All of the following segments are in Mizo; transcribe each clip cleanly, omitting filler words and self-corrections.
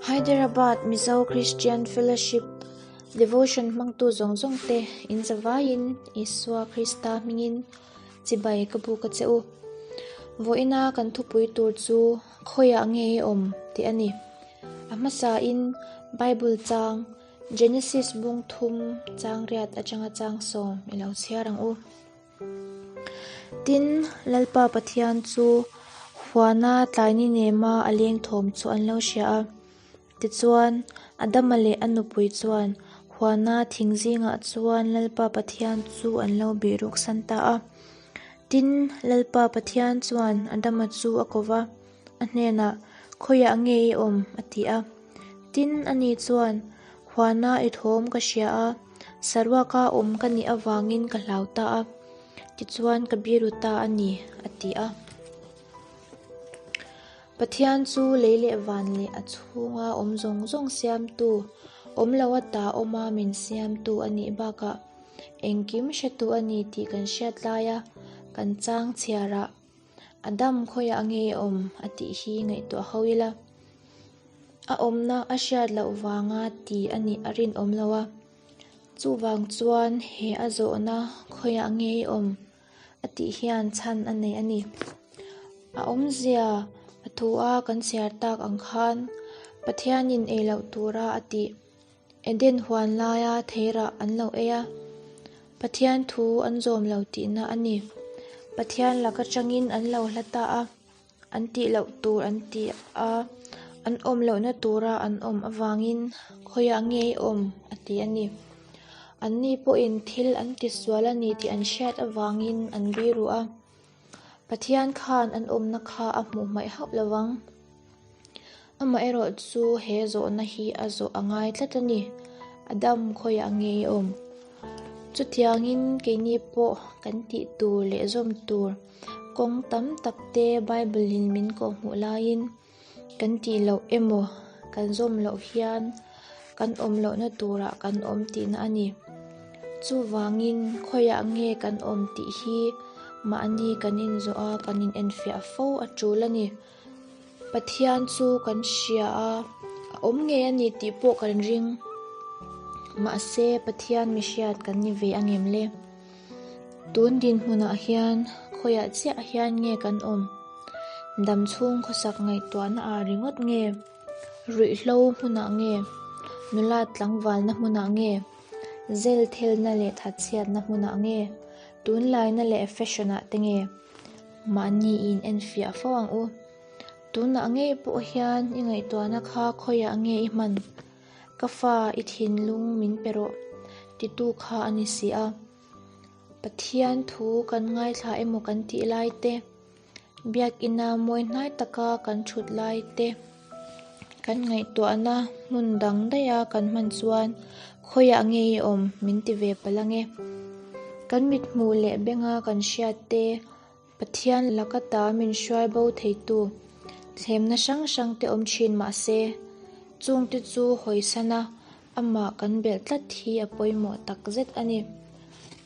Hyderabad Mizo Christian Fellowship Devotion hmangtu zawng zawng te in zavaiin Isua Krista hmingin chibai ka buk a che u. Vawiina kan thupui tur chu khawiah nge i awm tih a ni. A hmasain Bible chang Genesis bung thum chang riat atanga chang sawm i lo chhiar ang u. Tin, Lalpa Pathian chu huana tlaini nema a leng thawm chu an lo hria a. Tichuan, Adama leh a nupui chuan huana thing zingah chuan Lalpa Pathian chu an lo bih ruksan ta a. Tin, Lalpa Pathian chuan Adama chu a ko va, a hnenah, Khawiah nge i awm? a ti a. Tin, ani chuan, Huana i thawm ka hria a, saruaka awm ka nih avangin ka hlau ta a, tichuan ka biru ta a ni, a ti a. Pathian chu lei leh van leh a chhunga awm zawng zawng siamtu, awm lo ata awma min siamtu a nih bakah engkim hretu a ni tih kan hriat laia kan chang chhiarah A dam khawiah nge awm a tih hi ngaihtuah ho ila. A awmna a hriat loh vanga ti a nih a rinawm lo a. Chuvang chuan he a zawhna khawiah nge i awm a tih hian chhan a nei a ni. A awmzia a thu a kan chhiar tak ang khan Pathianin ei loh tura a tih Eden huan laia theirah an lo ei a, Pathian thu an zawm lo tihna a ni. Pathian lak atangin an lo hla ta a, an tih loh tur an ti a, an awm lohna tura an awm avangin khawiah nge i awm a ti a ni. Anni pawhin thil an tisual a ni tih an hriat avangin an biru a, Pathian khan an awmna kha a hmuh hmaih hauh lo vang. Amaherawh chu he zawhna hi a zawh a ngai tlat a ni, Adam khawiah nge i awm? Chutiangin keini pawh kan tih tur leh zawm tur kawng tam tak te Bible in min kawhhmuh laiin kan tih loh emaw kan zawm loh hian kan awm lohna turah kan awm tihna a ni. Chuvangin khawiah nge kan awm tih hi mahni kan inzawh a, kan inenfiah fo a tul a ni. Pathian chu kan hria a, a awm ngei a ni tih pawh kan ring. Mahse Pathian mihriat kan ni ve angem le? Tun dinhmunah hian khawiah chiah hian nge kan awm? Dam chhung khawsak ngaihtuahna ah ringawt nge? Ruihhlo hmunah nge? Nula tlangvalna hmunah nge? Zel thelna leh thatchhiatna hmunah nge? Tunlaina leh fashion ah te nge? Mahni in enfiah fo ang u. Tunah ngei pawh hian i ngaihtuahna kha khawiah nge i hman? Ka fa i thinlung min pe rawh titu kha a ni si a. Pathian thu kan ngaithla emaw kan tih lai te, Biakina mawi hnai taka kan thut lai te, kan ngaihtuahna hmun dang daiha kan hman chuan khawiah nge i awm min ti ve palh ange. Kan mithmuh leh benga kan hriat te, Pathian laka ta min hruai bo theitu thlemna hrang hrang te awm thin mah se, chungte chu hawisan a, amah kan belh tlat hi a pawimawh tak zet a ni.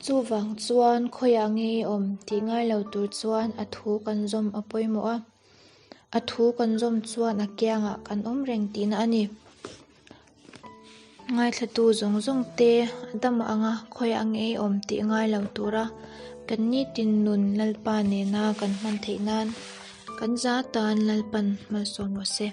Chuvang chuan khawiah nge i awm tih ngai lo tur chuan a thu kan zawm a pawimawh a, a thu kan zawm chuan a kiangah kan awm reng tihna a ni. Ngaithlatu zawng zawng te a dam ang a, khawiah nge i awm tih ngai lo tura kan nitin nun Lalpa nena kan hman theih nan kan za tan Lalpan malsawm rawh se.